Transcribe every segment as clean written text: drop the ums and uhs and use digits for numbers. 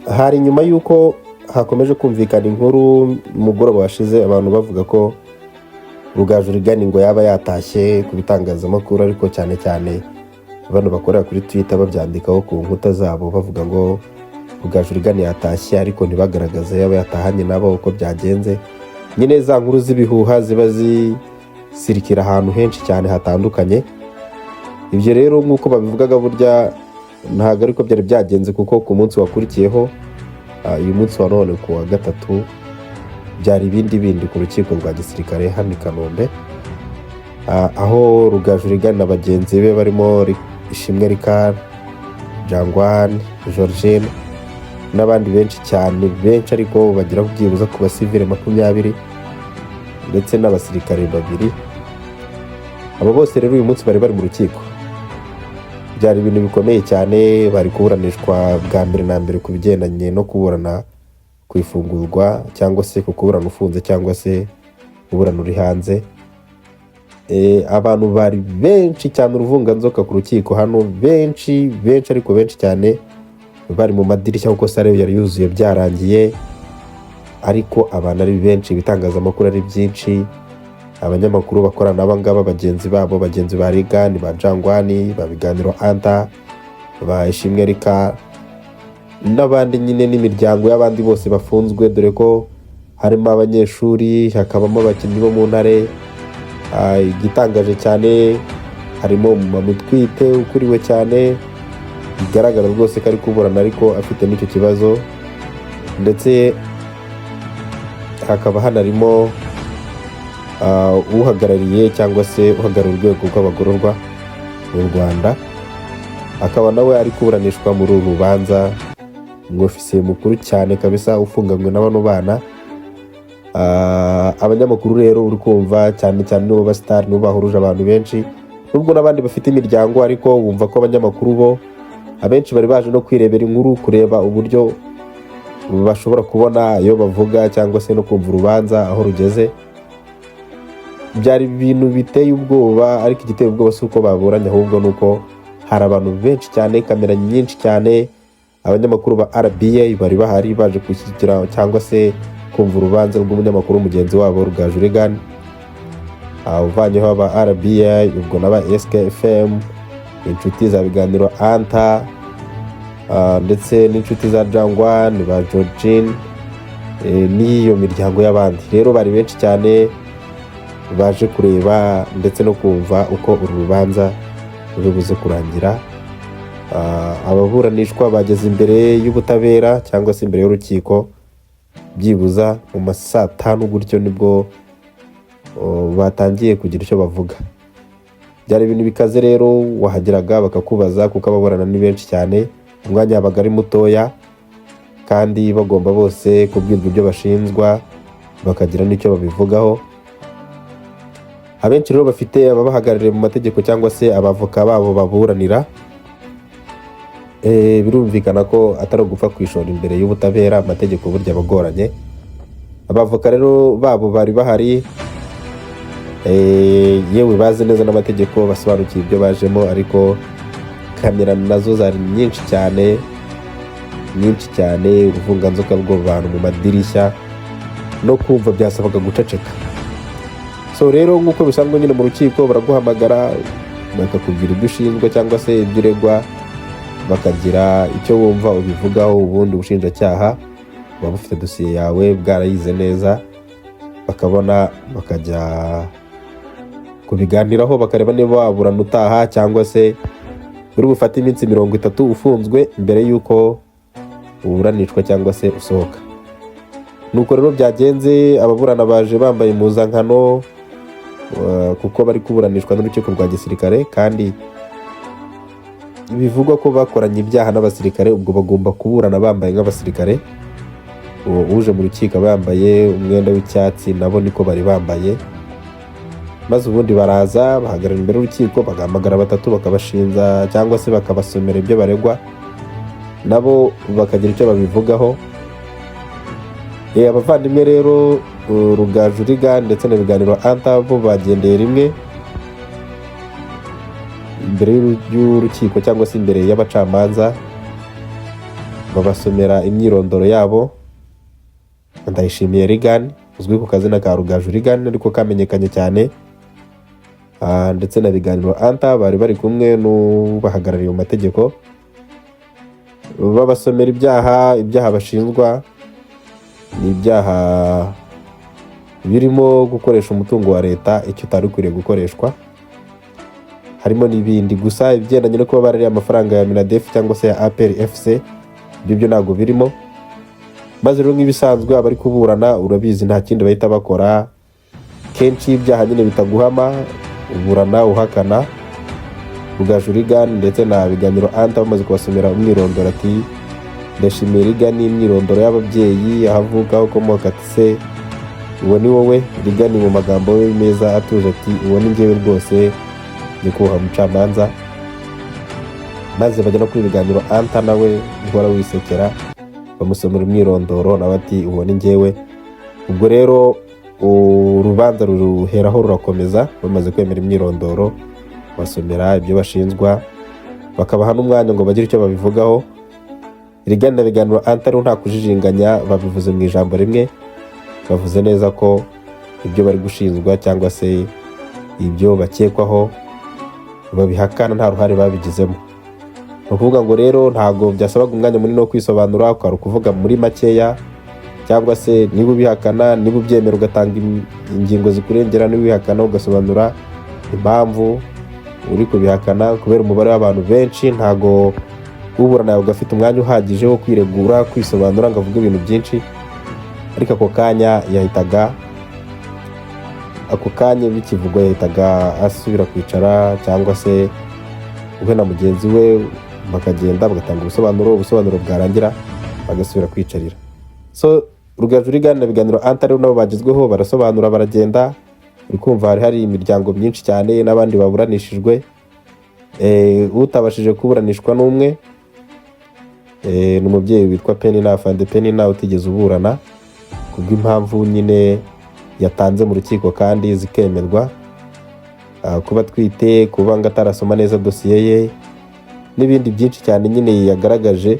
Hari nyuma y'uko hakomeje kumvikana inkuru mugoroba washize, abantu bavuga ko Rugaju Reagan ngo yaba yatashye ku bitangazamakuru, ariko cyane cyane bano bakorera kuri Twitter babyandikaho ku nkuta zabo, bavuga ngo Rugaju Reagan yatashye, ariko ntibagaragaze yaba yatahanye nabo, uko byagenze. Nyine za nkuru z'ibihuha ziba zisirikira ahantu henshi cyane hatandukanye. Ibyo rero nk'uko babivugaga, burya ntabwo ariko byari byagenze, kuko ku munsi wakurikiyeho, uyu munsi wa none ku wa gatatu, byari ibindi bindi ku rukiko rwa gisirikare hano i Kanombe, aho Rugaju Reagan na bagenzi be barimo Ishimwe Ricard, Jangwani Georgine n'abandi benshi cyane, benshi ariko bagera byibuze ku basivile 20 ndetse n'abasirikare babiri. Abo bose rero uyu munsi bari bari mu rukiko. Byari ibintu bikomeye cyane. Bari kuburanishwa bwa mbere na mbere ku bigendanye no kuburana ku ifungurwa, cyangwa se ku kuburana ufunze, cyangwa se kuburana uri hanze. Abantu bari benshi cyane, uruvunganzoka ku rukiko hano, benshi benshi, ariko benshi cyane bari mu madirishya, kuko salle yari yuzuye byarangiye, ariko abantu ari benshi, ibitangazamakuru ari byinshi, abanyamakuru bakorana n'aba ngaba, bagenzi babo, bagenzi ba Reagan, ba Jangwani, ba Biganiro Anta, ba Ishimwe Rika n'abandi nyine, n'imiryango y'abandi bose bafunzwe, dore ko harimo abanyeshuri, hakabamo abakinnyi bo mu Ntare. Igitangaje cyane, harimo umumama utwite ukuriwe cyane, bigaragara rwose ko ari kuburana ariko afite n'icyo kibazo, ndetse hakaba hanarimo uhagarariye cyangwa se uhagarariye urwego rw'abagororwa mu Rwanda, akaba nawe ari kuburanishwa muri uru rubanza, umwofisiye mukuru cyane kabisa ufunganywe na bano bana. Abanyamakuru rero uri kumva cyane cyane nibo basitari, nibo bahuruje abantu benshi, nubwo n'abandi bafite imiryango, ariko wumva ko abanyamakuru bo abenshi bari baje no kwirebera inkuru, kureba uburyo bashobora kubona iyo bavuga cyangwa se no kumva urubanza aho rugeze. Byari ibintu biteye ubwoba, ariko igiteye ubwoba si uko baburanye, ahubwo ni uko hari abantu benshi cyane, kamera nyinshi cyane. Abanyamakuru ba RBA bari bahari baje gushyigikira cyangwa se kumva urubanza rw'umunyamakuru mugenzi wabo Rugaju Reagan. Uvanyeho aba RBA, ubwo n'aba SKFM, inshuti za Biganiro Anta, ndetse n'inshuti za Jangwani, ba Georgine, n'iyo miryango y'abandi. Rero bari benshi cyane baje kureba ndetse no kumva uko uru rubanza ruri buze kurangira. Ababuranishwa bageze imbere y'ubutabera cyangwa se imbere y'urukiko byibuza mu ma saa 5 gutyo, nibwo batangiye kugira icyo bavuga. Byari ibintu bikaze rero. Wahageraga bakakubaza, kuko ababurana ni benshi cyane, umwanya wabaga ari mutoya, kandi bagomba bose kubwirwa ibyo bashinjwa, bakagira n'icyo babivugaho. Abenshi rero bafite ababahagarariye mu mategeko cyangwa se abavoka babo baburanira. Birumvikana ko atari ugupfa kwishora imbere y'ubutabera, amategeko burya aba agoranye. Abavoka rero babo bari bahari, yewe bazi neza n'amategeko, basobanukiwe ibyo bajemo, ariko kamera nazo zari nyinshi cyane, nyinshi cyane, uruvunganzoka rw'abantu mu madirishya, no kumva byasabaga guceceka. So rero nk'uko bisanzwe nyine mu rukiko, baraguhamagara bakakubwira ibyo ushinjwa cyangwa se ibyo uregwa, bakagira icyo wumva ubivugaho. Ubundi ubushinjacyaha buba bufite dosiye yawe bwarayize neza, bakabona bakajya kubiganiraho, bakareba niba waburana utaha cyangwa se uri bufate iminsi 30 ufunzwe mbere y'uko uburanishwa cyangwa se usohoka. Nuko rero byagenze. Ababurana baje bambaye impuzankano, kuko bari kuburanishwa n'urukiko rwa gisirikare, kandi bivugwa ko bakoranye ibyaha n'abasirikare, ubwo bagomba kuburana bambaye nk'abasirikare. Uwo uje mu rukiko aba yambaye umwenda w'icyatsi, nabo niko bari bambaye. Maze ubundi baraza bahagarara imbere y'urukiko, bagahamagara batatu, bakabashinja cyangwa se bakabasomera ibyo baregwa, nabo bakagira icyo babivugaho. Abavandimwe rero, Rugaju Reagan ndetse na Biganiro Anta, bo bagendeye rimwe imbere y'urukiko cyangwa se imbere y'abacamanza. Babasomera imyirondoro yabo. Ndayishimiye Reagan uzwi ku kazina ka Rugaju Reagan, ariko kamenyekanye cyane, ndetse na Biganiro Anta bari bari kumwe n'ubahagarariye mu mategeko. Babasomera ibyaha bashinjwa ni ibyaha birimo gukoresha umutungo wa leta icyo utari ukwiriye gukoreshwa, harimo n'ibindi. Gusa ibigendanye no kuba barariye amafaranga ya MINADEF cyangwa se ya APR FC, ibyo byo ntabwo birimo. Maze rero nk'ibisanzwe, abari kuburana urabizi nta kindi bahita bakora. Kenshi iyo ibyaha nyine bitaguhama, uburana uhakana. Rugaju Reagan ndetse na Biganiro Anta bamaze kubasomera umwirondoro, ati: "Ndashimiye Reagan, imyirondoro y'ababyeyi, aho avuka, aho ukomoka." Ati: "Se uwo ni wowe Reagan?" Mu magambo ye meza atuje ati: "Uwo ni njyewe rwose, nyakubahwa mucamanza." Maze bajya no kuri Biganiro Anta, nawe uhora wisekera, bamusomera umwirondoro, nawe ati: "Uwo ni njyewe." Ubwo rero urubanza ruheraho rurakomeza. Bamaze kwemera imyirondoro, basomera ibyo bashinjwa, bakabaha n'umwanya ngo bagire icyo babivugaho. Reagan na Biganiro Anta rero nta kujijinganya, babivuze mu ijambo rimwe. Bavuze neza ko ibyo bari gushinjwa cyangwa se ibyo bakekwaho babihakana, nta ruhare babigizemo. Ni ukuvuga ngo rero ntabwo byasabaga umwanya munini wo kwisobanura, ukaba ukuvuga muri makeya, cyangwa se niba ubihakana, niba ubyemera ugatanga ingingo zikurengera, niba ubihakana ugasobanura impamvu uri kubihakana. Kubera umubare w'abantu benshi, ntago uburana yawe afite umwanya uhagije wo kwiregura, kwisobanura ngo avuge ibintu byinshi. Ariko ako kanya yahitaga, ako kanya bikivugwa yahitaga asubira kwicara, cyangwa se we na mugenzi we bakagenda bagatanga ubusobanuro. Ubusobanuro bwarangira bagasubira kwicarira. So Rugaju Reagan na Biganiro Anta rero nabo bagezweho, barasobanura, baragenda. Uri kumva hari imiryango myinshi cyane n'abandi baburanishijwe. Utabashije kuburanishwa n'umwe, ni umubyeyi witwa Penina, Afande Penina, utigeze uburana kubw'impamvu nyine yatanze mu rukiko kandi zikemerwa. Kuba atwite, kuba ngo atarasoma neza dosiye ye n'ibindi byinshi cyane nyine yagaragaje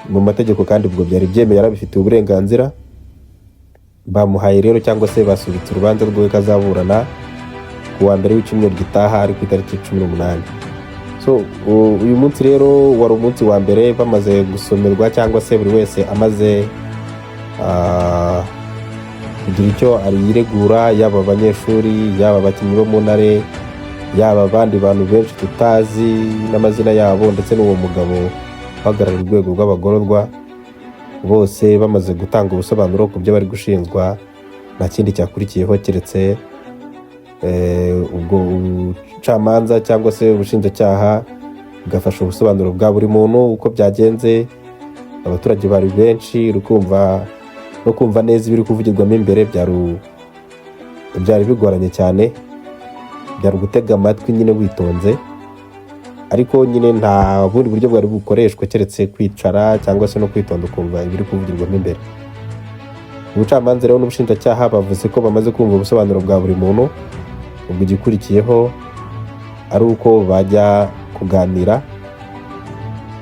mu mategeko, kandi ubwo byari byemewe, yarabifitiye uburenganzira. Bamuhaye rero cyangwa se basubitse urubanza rwe ko azaburana ku wa mbere w'icyumweru gitaha, ari ku itariki 18. So uyu munsi rero wari umunsi wa mbere bamaze gusomerwa, cyangwa se buri wese amaze kugira icyo yiregura, yaba abanyeshuri, yaba abakinnyi bo mu Ntare, yaba abandi bantu benshi tutazi n'amazina yabo, ndetse n'uwo mugabo uhagarariye urwego rw'abagororwa. Bose bamaze gutanga ubusobanuro ku byo bari gushinjwa, nta kindi cyakurikiyeho keretse ubwo ubucamanza cyangwa se ubushinjacyaha bugafasha ubusobanuro bwa buri muntu uko byagenze. Abaturage bari benshi, uri kumva no kumva neza ibiri kuvugirwamo imbere byari bigoranye cyane, byari ugutega amatwi nyine witonze. Ariko nyine nta bundi buryo bwari bukoreshwa keretse kwicara cyangwa se no kwitonda ukumva ibiri kuvugirwamo imbere. Ubucamanza rero n'ubushinjacyaha bavuze ko bamaze kumva ubusobanuro bwa buri muntu, ubwo igikurikiyeho ari uko bajya kuganira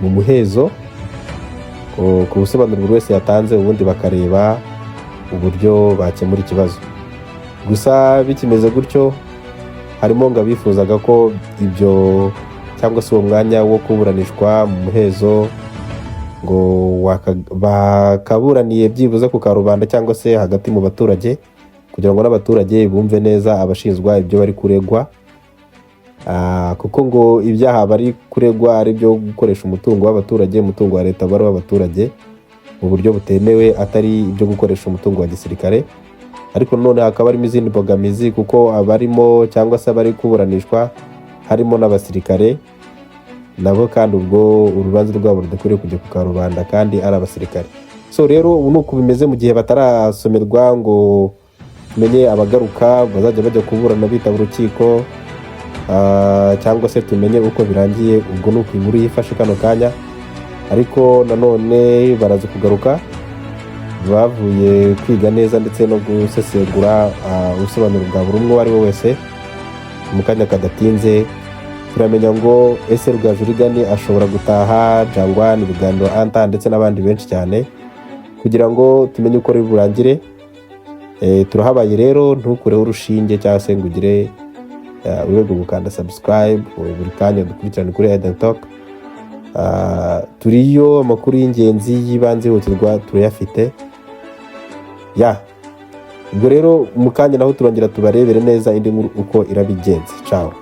mu muhezo ku busobanuro buri wese yatanze, ubundi bakareba uburyo bakemura ikibazo. Gusa bikimeze gutyo, harimo ngo abifuzaga ko ibyo cyangwa se uwo mwanya wo kuburanishwa mu muhezo ngo bakaburaniye byibuze ku karubanda cyangwa se hagati mu baturage, kugira ngo n'abaturage bumve neza abashinjwa ibyo bari kuregwa. Kuko ngo ibyaha bari kuregwa ari ibyo gukoresha umutungo w'abaturage, umutungo wa leta wari w'abaturage mu buryo butemewe, atari ibyo gukoresha umutungo wa gisirikare. Ariko none hakaba harimo izindi mbogamizi, kuko abarimo cyangwa se abari kuburanishwa harimo n'abasirikare nabo, kandi ubwo urubanza rwabo rudakwiriye kujya ku karubanda kandi ari abasirikare. So rero ubu ni uku bimeze mu gihe batarasomerwa ngo tumenye abagaruka bazajya bajya kuburana bitaba urukiko, cyangwa se tumenye uko birangiye. Ubwo ni uko inkuru yifashe kano kanya. Ariko nanone baraza kugaruka bavuye kwiga neza ndetse no gusesengura ubusobanuro bwa buri umwe uwo ari we wese mu kanya kadatinze. Turamenya ngo ese Rugaju Reagan ashobora gutaha, Jangwani, Ibiganiro, Anta ndetse n'abandi benshi cyane, kugira ngo tumenye uko riri burangire. Turahabaye rero, ntukureho urushinge cyangwa se ngo ugire urwego gukanda subscribe buri kanya, dukurikirane kuri Eden Talk. Turiyo, amakuru y'ingenzi y'ibanze yihutirwa turayafite. Ya, ubwo rero mu kanya naho turongera tubarebere neza indi nkuru uko irabigenze. Ciao.